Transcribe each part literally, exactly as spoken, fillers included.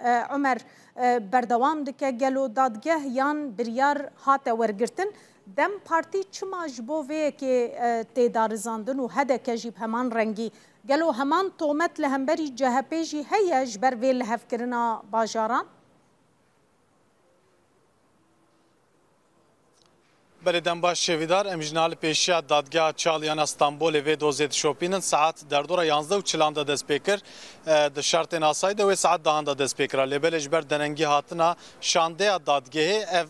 E, Omer, e, berdewam dike, gelo dadgeh yan biryar hate wergirtin? DEM Partî çima ji bo vê yekê, e, tê darizandin û H D K jî bi heman rengî? Gelo heman tomet li hemberî C H P jî heye ji ber vê lihevkirina bajaran? Belê, dem baş Şevîdar. Em ji niha li pêşiya Dadgeha Çaliyan a Stenbolê vê dozê dişopînin. Saet derdora yanzdeh û çilan de dest pê kir. E, di şertên asayî de wê saet dehan de dest pê kira. Lê belê ji ber derengî hatina şandeya dadgehê ev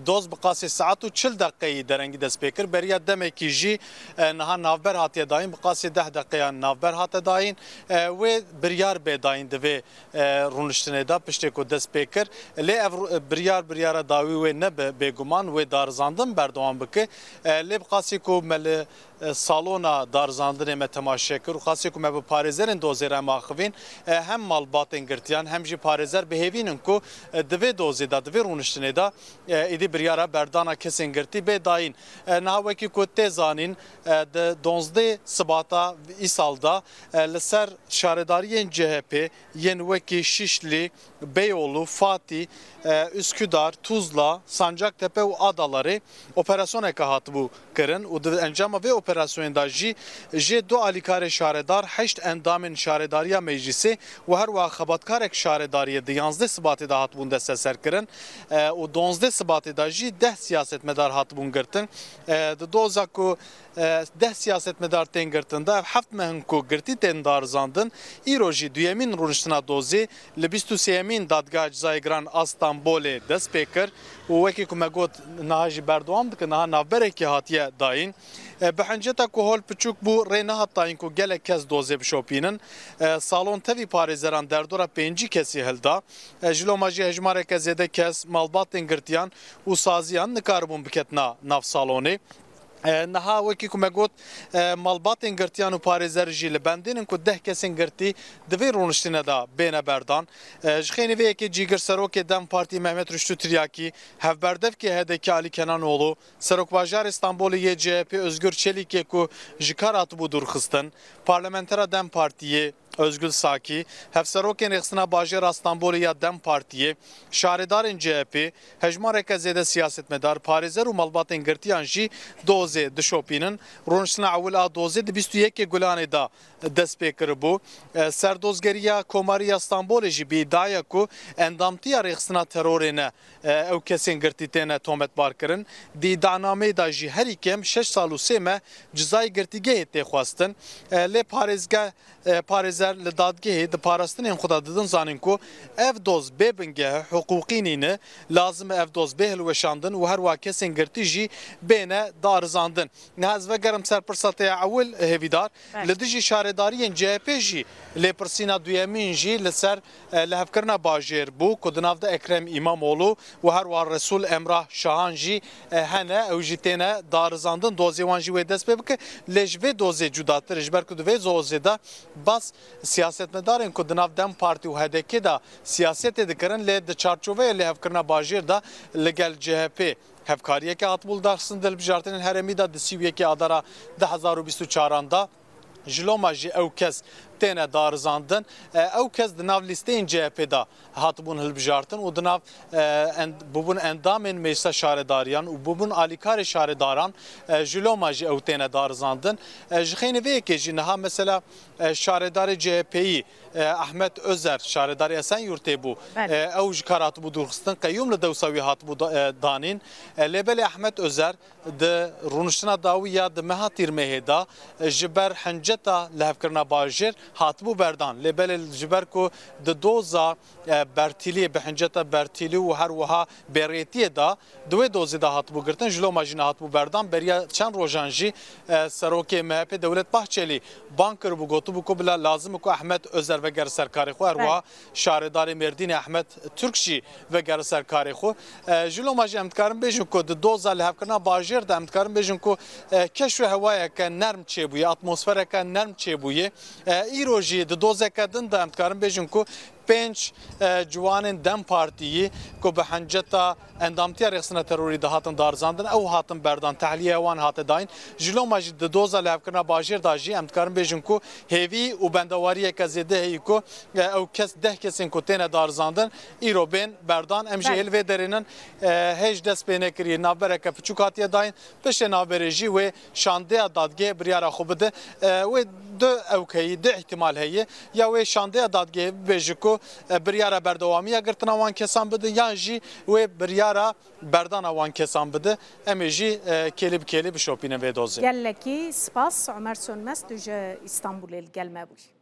doz bi qasî saet û çil deqeyî derengî dest pê kir. Beriya demekî jî, e, niha navber hatiye dayîn, bi qasî deh deqeyan navber hate dayîn. E, wê biryar bê dayîn di vê e, rûniştinê de piştê ku dest pê kir. Lê ev rû-, biryar, biryara dawî wê nebe, bêguman wê darizandin berdewam bike. E, lê bi qasî ku me li, e, salona darizandinê me temaşe kir û qasî ku me bi parêzerên dozê re em axivîn, e, hem malbatên girtiyan hem jî parêzer bi hêvî nin ku, e, di vê dozê de, di vê rûniştinê de, e, êdî biryara berdana kesên girtî bê dayîn. E, niha wekî ku tê zanîn, e, di donzdeh Sibata îsal de, e, li ser şaredariyên C H P yên wekî Şişlî, Beyoğlu, Fatih, e, Üsküdar, Tuzla, Sancaktepe û Adalarê operasyoneke hatibû kirin û di encama vê operasyonê de jî jê du alîkarê şaredar, heşt endamên şaredariya meclîsê û her wiha xebatkarek şaredariyê di yanzdeh Sibatê de hatibûn desteserkirin, e, û donzdeh Sibatê de jî deh siyasetmedar hatibûn girtin. E, di doza ku e, deh siyasetmedar tên girtin de, ev heft meh in ku girtî tên darizandin. Îro jî duyemîn rûniştina dozê li bîst û sêyemîn Dadgeha Cezayê Giran a Stenbolê dest pê kir û wekî ku me got, niha jî berdewam dike, niha navberekî hatiye dayîn. E, bi hinceta ku hol piçûk bû, rê nehat dayîn ku gelek kes dozê bişopînin. E, salon tevî parêzeran derdora pêncî kesî hilda. E, ji loma jî hejmareke zêde kes, malbatên girtiyan û saziyan nikaribûn biketina nav salonê. E, niha wekî ku me got, e, malbatên girtiyan û parêzer jî li bendê nin ku deh kesên girtî di vê rûniştine de bêne berdan. E, ji xênî vê yekê cîgir serokê DEM Partî Mehmet Ruştû Tiryakî, hevberdevkê H D K Alî Kenanoğlu, serokbajarê Stenbolê yê C H P Özgür Çelikê ku ji kar hatibû dûrxistin, parlamentera DEM Partiyê Özgül Saki, hevserokên rêxistina bajêra Stenbolê ya DEM Partiyê, şaredarên C H P, hejmareke zêde siyasetmedar, parêzer û malbatên girtiyan jî dozê dişopînin. Rûniştina ewil a dozê di bîst û yekê Gulanê de dest pê kiribû. E, serdozgeriya Komarî ya Stenbolê jî bi îdiaya ku endamtiya rêxistina terorê ne, e, ew kesên girtî têne tometbar kirin. Di îdianameyê de jî herî kêm şeş sal û sê meh cizayê girtîgehê tê xwestin. E, lê parêzgeh, e, parêzer li dadgehê di parastinên xwe de didin zanîn ku ev doz bê bingeh e, hiqûqî nîne, lazim e ev doz bê hilweşandin û her wiha kesên girtî jî bêne darizandin. Niha ez vegerim ser pirsa te ya ewil, Hêvîdar. Belê. Li dijî şaredariyên C H P jî lêpirsîna duyemîn jî li ser, e, lihevkirina bajêr bû ku di nav de Ekrem Îmamoğlu û her wiha Resul Emrah Şahan jî, e, hene, ew jî têne darizandin, dozê wan jî wê dest pê bike. Lê ji vê dozê cudatir e, ji ber ku di vê dozê de bas siyasetmedarên ku di nav DEM Partî û H D K de siyasetê dikirin, lê di çarçoveya lihevkirina bajêr de li gel C H P hevkariyeke hatibû lidarxistin di hilbijartinên herêmî de di sî û yekê Adara du hezar û bîst û çaran de. Ji loma jî ew kes têne darizandin. E, ew kes di nav lîsteyên C H P de hatibûn hilbijartin û di nav, e, end-, bûbûn endamên meclisa şaredariyan û bûbûn alîkarê şaredaran, e, ji loma jî ew têne darizandin. E, ji xênî vê yekê jî niha mesela, e, şaredarê C H P'yî, e, Ahmet Özer, şaredarê Esenyurtê bû. Belê. E, ew ji kar hatibû dûrxistin, qeyûm li dewsa wî hatibû da-, e, danîn. E, lê belê Ahmet Özer di rûniştina dawî ya di meha Tîrmehê de, e, ji ber hinceta lihevkirina bajêr hatibû berdan. Lê belê ji ber ku di doza, e, bertîliyê, bi hinceta bertîlî û her wiha bêrêtiyê de di wê dozê de hatibû girtin, ji loma jî nehatibû berdan. Beriya çend rojan jî, e, serokê M H P Dewlet Bahçelî bang kiribû, gotibû ku bila lazim e ku Ahmet Özer vegere ser karê xwe, her Belê. wiha şaredarê Mêrdînê Ahmet Türk jî vegere ser karê xwe. E, ji loma jî em dikarin bêjin ku di doza lihevkirina bajêr de em dikarin bêjin ku, e, keş û hewayeke nerm çêbûye, atmosfereke nerm çêbûye. E, îro jî di dozeke din de em dikarin bêjin ku pênc, e, ciwanên DEM Partiyî ku bi henceta endamtiya rêxistina terorî de hatin darizandin, ew hatin berdan, tehliyê wan hate dayîn. Ji loma jî di doza lihevkirina bajêr de jî em dikarin bêjin ku hêvî û bendewariyeke zêde heye ku, e, ew kes, deh kesên ku têne darizandin, îro bên berdan. Em jî Belê. hêl vê derênin, e, hêj dest pê nekiriye, navbereke piçûk hatiye dayîn. Piştê navberê jî wê şandeya dadgehê biryara xwe bide. E, wê du ewk heye, du îhtimal heye. Ya wê şandeya dadgehê bibêje ku, e, biryara berdewamiya girtina wan kesan bide, yan jî wê biryara berdana wan kesan bide. Em ê jî, e, kêlî bi kêlî bişopînin vê dozê. Gelekî spas, Omer Sönmez, tu ji Îstanbulê li gel me bûyî.